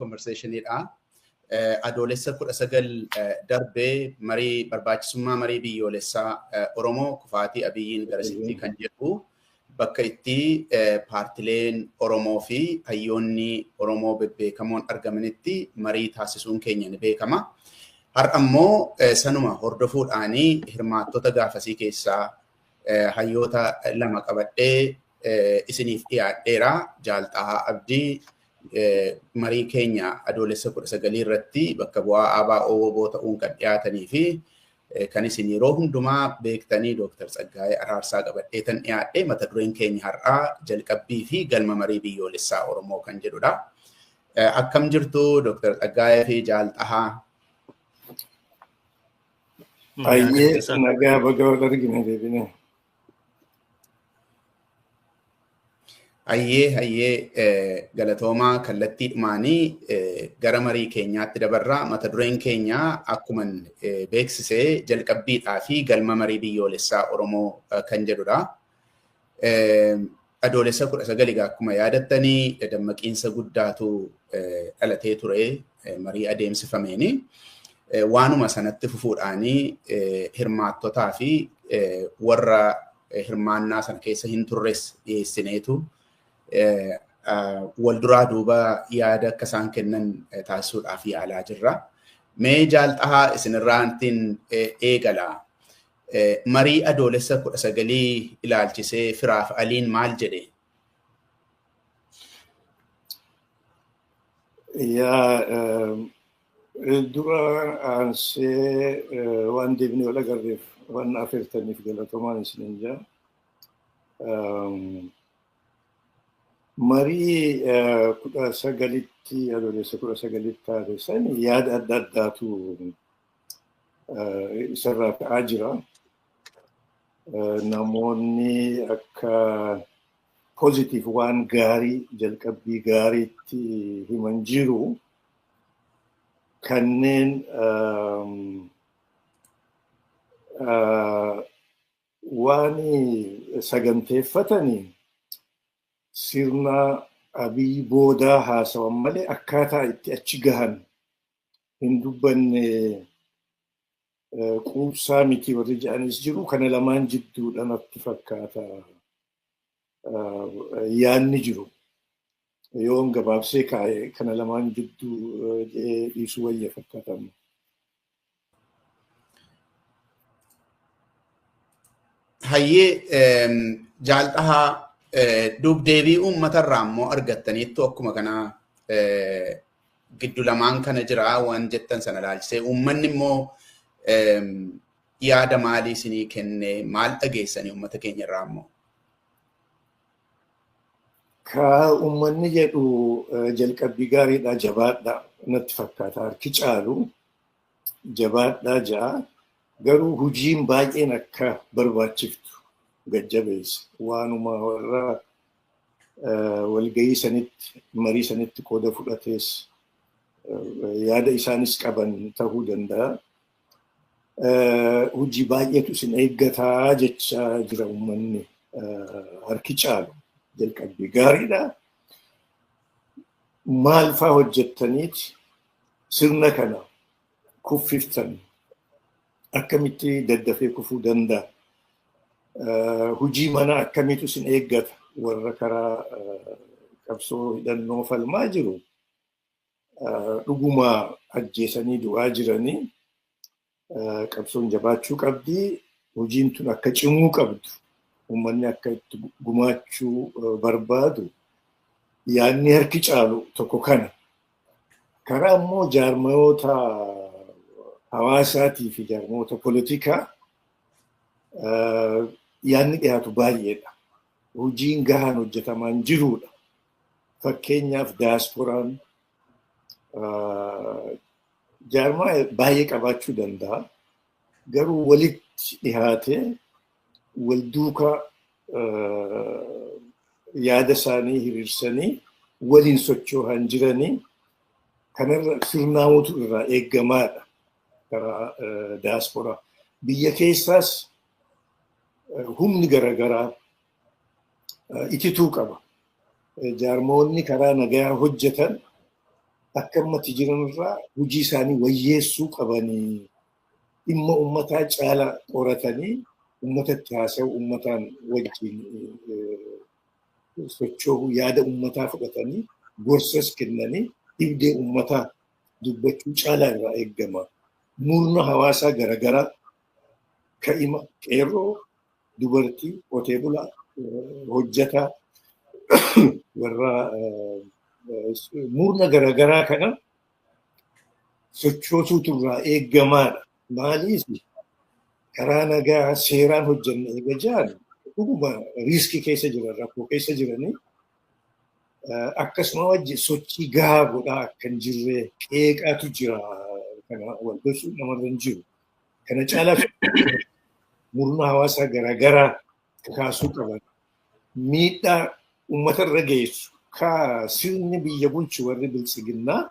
Conversationidha. Adoolessa 19 darbee marii barbaachisummaa marii biyyoolessaa Oromoo kufaatii Abiyyiin garasitti kan jedhu bakka itti paartileen Oromoo fi hayyoonni Oromoo bebbeekamoon argamanitti marii taasisuun keenya ni beekama. Har'a immoo sanuma hordofuudhaanii hirmaattota gaafasii keessaa hayyoota lama qabadhee isiniif dhiyaadheera. Jaal Xahaa Abdii marii keenya adoolessa 19 irratti bakka bu'aa ABO WBO ta'uun kan dhiyaatanii fi kan isin yeroo hundumaa beektanii Dooktar Tsaggaayee Araarsaa qabadheetan dhiyaadhe. Mata dureen keenya har'aa jalqabbii fi galma marii biyyoolessaa Oromoo kan jedhudha. Akkam jirtu, Dooktar Tsaggaayee fi Jaal Xahaa? Baay'ee nagaa, baga wal argine deebine. Hayyee, galatoomaa. Kallattiidhumaanii gara marii keenyaatti dabarraa. Mata dureen keenya akkuma beeksisee jalqabbiidhaa fi galma marii biyyoolessaa Oromoo kan jedhudha. Adoolessa 19 egaa akkuma yaadattanii dammaqiinsa guddaatu dhalatee ture marii adeemsifameeni. Waanuma sanatti fufuudhaanii hirmaattotaa fi warra hirmaannaa sana keessa hin turres dhiyeessineetu wal duraa duuba yaada akka isaan kennan taasisuudhaaf yaalaa jirra. Mee Jaal Xahaa, isinirraantiin eegala. Marii adoolessa 19 ilaalchisee firaaf aliin maal jedhe? Yaa, dura aansee waan deebinee wal agarreef, waan afeertaniif galatoomaan isiniin jaa. Marii 19tti, adoolessa 19tti taate sani, yaada adda addaatu isarraa ka'aa jira. Namoonni akka positive, waan gaarii, jalqabbii gaariitti himan jiru. Kanneen waan saganteeffatanii sirna Abiy boodaa haasawan malee akkaataa itti achi gahan hin dubbanne, quubsaa miti warri jedhanis jiru. Kana lamaan jidduudha natti fakkaata yaanni jiru. Yoon gabaabsee kaa'e, kana lamaan jidduu dhiisuu wayya fakkaata. Hayyee, Jaal Xahaa, duub deebii uummatarraa immoo argattaniittu, akkuma kana giddu lamaan kana jira waan jettan sana ilaalchisee uummanni immoo yaada maalii isinii kenne? Maal dhageessanii uummata keenya irraa immoo? Ka uummanni jedhu jalqabbii gaariidha, jabaadha natti fakkaata. Harki caalu jabaadhaa ja'a. Garuu hojiin baay'een akka barbaachiftu gajjabeessa. Waanuma warra walgahii sanitti, marii sanitti qooda fudhatees yaada isaanis qaban ta'uu danda'a. Hojii baay'eetu isin eeggataa jechaa jira uummanni harki caalu. Jalqabbii gaariidha. Maal faa hojjettaniiti sirna kana kuffiftan? Akkamitti daddafee kufuu danda'a? Hojii mana akkamiitu isin eeggata, warra karaa qabsoo hidhannoo falmaa jiru? Dhuguma ajjeesanii du'aa jiranii, qabsoon jabaachuu qabdi. Hojiin tun akka cimuu qabdu, uummanni akka itti gumaachuu barbaadu yaadni harki caalu tokko kana. Karaa immoo jaarmayoota hawaasaatii fi jaarmoota poolitikaa yaadni dhiyaatu baay'eedha. Hojiin gahaan hojjetamaan jiruudha. Fakkeenyaaf, daasporaan jaarmaa baay'ee qabaachuu danda'a. Garuu walitti dhihaatee wal duukaa yaada isaanii hiriirsanii waliin socho'an jiranii, kanarra sirnaawutu irraa eeggamaadha karaa daasporaa. Biyya keessaas humni garaagaraa itituu qaba. Jaarmoonni karaa nagayaa hojjetan Akka ammatti jiran irraa hojii isaanii wayyeessuu qabanii dhimma uummataa caala qoratanii uummatatti haasa'u, uummataan wajjin socho'uu, yaada uummataa fudhatanii gorsas kennanii dhibdee uummataa dubbachuu caalaa irraa eegama. Murna hawaasaa garaagaraa ka'ima, qeerroo, dubartii, qotee bulaa, hojjetaa, warra murna garaagaraa kana sochoosuutu irraa eegamaadha. Maaliif karaa nagaa seeraan hojjanne eega jaan dhuguma riiskii keessa jiran, rakkoo keessa jiranii akkasuma wajji sochii gahaa godhaa akka hin jirre qeeqaatu jira. Kana wal gochuu namarra hin jiru. Kana caalaa murna hawaasaa garaagaraa kakaasuu qaban. Miidhaa uummata irra geessu ka sirni biyya bulchu warri biltsiginnaa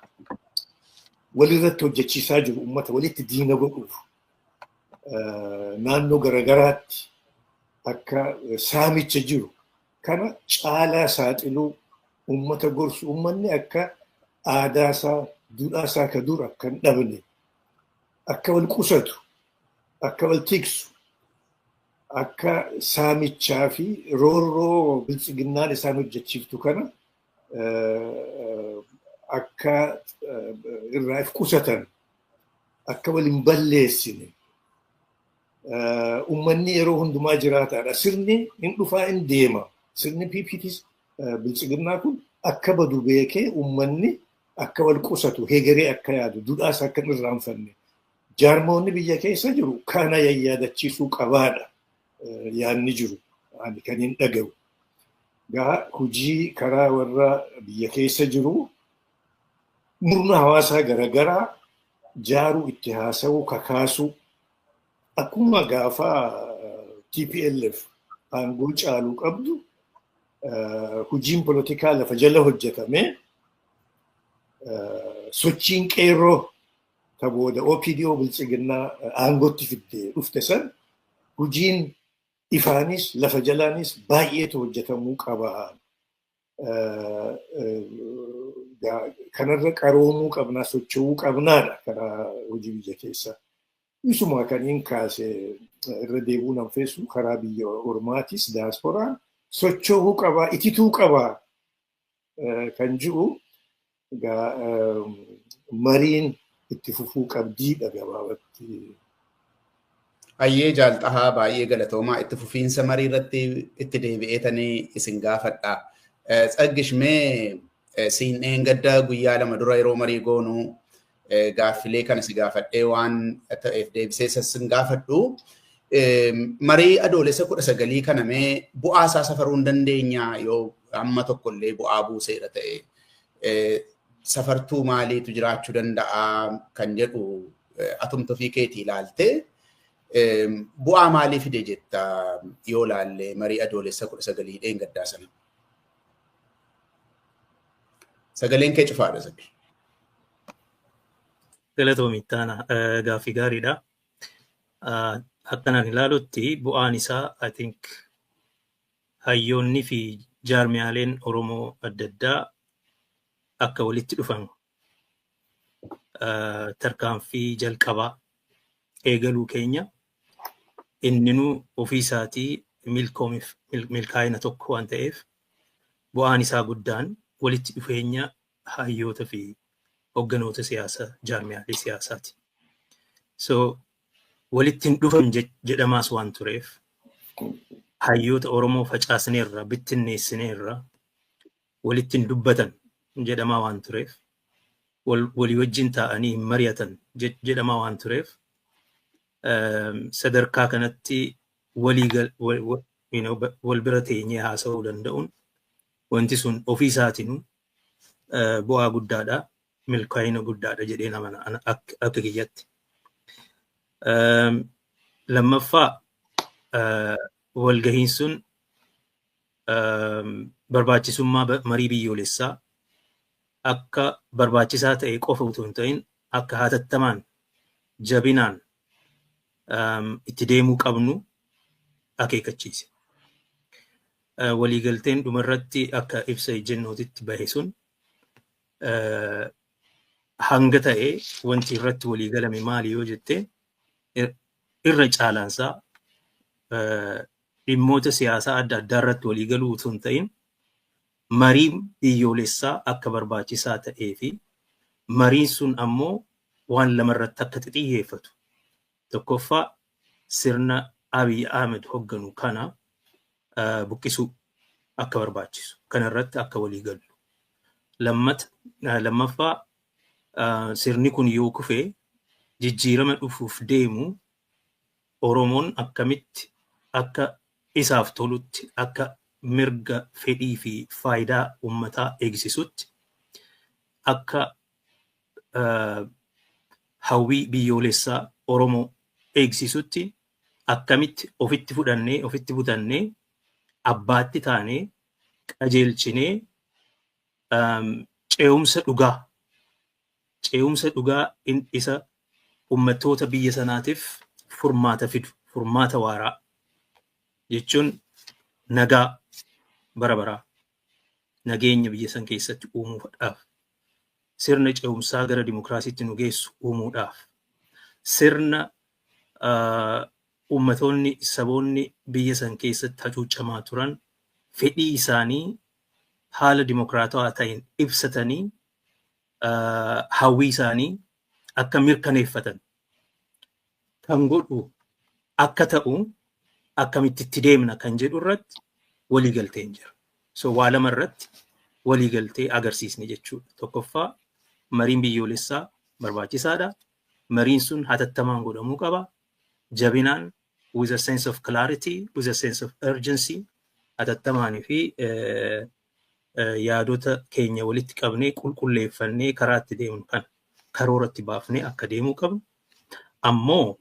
walirratti hojjechiisaa jiru uummata walitti diina godhuuf naannoo garaagaraatti akka saamicha jiru kana caalaa saaxiluu, uummata gorsu, uummanni akka aadaa isaa duudhaa isaa ka dur akka hin dhabne, akka wal qusatu, akka wal tiksu, akka saamichaa fi roorroo biltsiginnaan isaan hojjechiiftu kana akka irraa if qusatan, akka wal hin balleessine. Uummanni yeroo hundumaa jiraataadha. Sirni hin dhufaa hin deema. Sirni PPTs biltsiginnaa kun akka badu beekee uummanni akka wal qusatu, hegeree akka yaadu, duudhaas akka hin irraanfanne. Jaarmoonni biyya keessa jiru kana yayyaadachiisuu qabaadha yaadni jiru ani kan hin dhaga'u. Gaa hojii karaa warra biyya keessa jiru murna hawaasaa garaagaraa jaaruu, itti haasa'uu, kakaasuu, akkuma gaafa TPLF aangoo caaluu qabdu hojiin polotikaa lafa jala hojjetamee sochiin qeerroo ta booda OPDO biltsiginnaa aangootti fiddee dhufte san hojiin ifaanis lafa jalaanis baay'eetu hojjetamuu qaba. Kanarra qaroomuu qabnaa, socho'uu qabnaadha karaa hojii biyya keessaa. Isuma kan hin kaase irra deebi'uu nan feesu, karaa biyya ormaatis daasporaan socho'uu qabaa, itituu qabaa kan jiru mariin itti fufuu qabdiidha gabaabatti. Hayyee jaalxahaa, baay'ee galatoomaa. Itti fufiinsa marii irratti itti deebi'eetanii isin gaafadha. Tsaggish, mee siin dheengadda guyyaa 2 dura yeroo marii goonuu gaaffilee kana si gaafadhee waan ta'eef deebisee sin gaafadhu. Marii Adoolessa 19 kana mee bu'aa isaa safaruu hin dandeenya? Yoo amma tokkollee bu'aa buuseera ta'e safartuu maaliitu jiraachuu danda'a kan jedhu atumta ofii keetii ilaaltee bu'aa maalii fide jetta yoo laalle marii Adoolessa 19 dheengaddaa sana? Sagaleen kee cufaadha, Tsaggi. Galatoomi Taana, gaaffii gaariidha. Akkanaan ilaalutti bu'aan isaa, I think, hayyoonni fi jaarmiyaaleen Oromoo adda addaa akka walitti dhufan tarkaanfii jalqabaa eegaluu keenya inninuu ofii isaatii milkaa'ina tokko waan ta'eef, bu'aan isaa guddaan walitti dhufeenya hayyoota fi hogganoota siyaasaa jaarmiyaalee siyaasaati. So walitti hin dhufan jedhamaas waan tureef, hayyoota Oromoo facaasneerra, bittinneessineerra, walitti hin dubbatan jedhamaa waan tureef, walii wajjin taa'anii hin mari'atan jedhamaa waan tureef, sadarkaa kanatti walii wal bira teenyee haasa'uu danda'uun wanti sun ofii isaatinuu bu'aa guddaadha, milkaa'ina guddaadha jedhee amana akka kiyyatti. Lammaffaa, walgahiin sun barbaachisummaa marii biyyoolessaa akka barbaachisaa ta'e qofa utuu hin ta'in akka hatattamaan jabinaan itti deemuu qabnu akeekkachiise. Waliigalteen dhumarratti akka ibsa ejjennootitti bahe sun Hanga ta'e wanti irratti walii galame maali yoo jette, irra caalaansaa dhimmoota siyaasaa adda addaa irratti walii galuu utuu hin ta'in, mariin biyyoolessaa akka barbaachisaa ta'ee fi mariin sun ammoo waan lamarratti akka xiyyeeffatu. Tokkoffaa, sirna Abiy Ahmed hogganu kana buqqisuu akka barbaachisu kanarratti akka walii gallu. Lammaffaa, sirni kun yoo kufe jijjiirama dhufuuf deemu Oromoon akkamitti akka isaaf tolutti, akka mirga, fedhii fi faayidaa uummataa eegsisutti, akka hawwii biyyoolessaa Oromoo eegsisutti akkamitti ofitti fudhannee, ofitti butannee, abbaatti taanee, qajeelchinee, ce'umsa dhugaa isa uummattoota biyya sanaatiif furmaata fidu, furmaata waaraa jechuun nagaa bara baraa, nageenya biyya san keessatti uumuudhaaf, sirna ce'umsaa gara dimokiraasiitti nu geessu uumuudhaaf, sirna ummatoonni, saboonni biyya san keessatti hacuucamaa turan fedhii isaanii haala dimokiraatawaa ta'een ibsatanii hawwii isaanii akka mirkaneeffatan kan godhu akka ta'u akkamitti itti deemna kan jedhu irratti waliigalteen jira. So waa lama irratti waliigaltee agarsiisne jechuudha. Tokkoffaa, mariin biyyoolessaa barbaachisaadha. Mariin sun hatattamaan godhamuu qaba. Jabinaan, with a sense of clarity, with a sense of urgency, hatattamaanii fi yaadota keenya walitti qabnee, qulqulleeffannee, karaa itti deemnu kana karooratti baafnee akka deemuu qabnu. Ammoo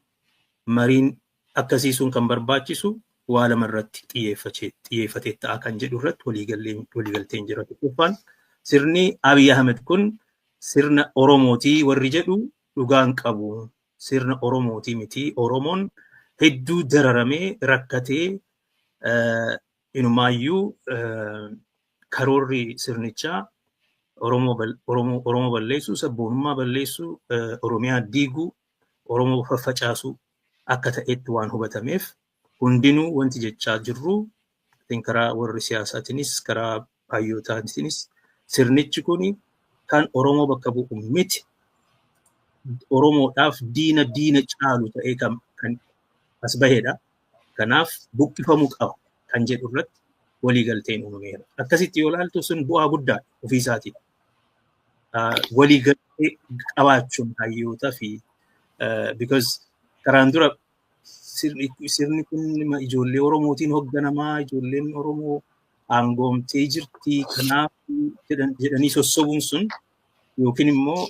mariin akkasii sun kan barbaachisu waa lama irratti xiyyeeffatee ta'a kan jedhu irratti waliigalteen jira. Tokkoffaan, sirni Abiy Ahmed kun sirna Oromootii warri jedhu dhugaan qabu. Sirna Oromootii miti. Oromoon hedduu dararamee, rakkatee, inumaayyuu karoorri sirnichaa Oromoo balleessuu, sabboonummaa balleessuu, Oromiyaa diiguu, Oromoo faffacaasuu akka ta'etti waan hubatameef, hundinuu wanti jechaa jirru, karaa warri siyaasaatiinis karaa hayyootaatiinis, sirnichi kun kan Oromoo bakka bu'u miti. Oromoodhaaf diina diina caalu ta'ee kan as bahedha. Kanaaf buqqifamuu qaba kan jedhu irratti waliigalteen uumameera. Akkasitti yoo ilaaltu sun bu'aa guddaa ofiisaatii. Waliigaltee qabaachuun hayyootaa fi, because karaan dura sirni kun ijoollee Oromootiin hoogganamaa, ijoolleen Oromoo aangoomtee jirti, kanaaf jedhanii sossobuun sun yookiin immoo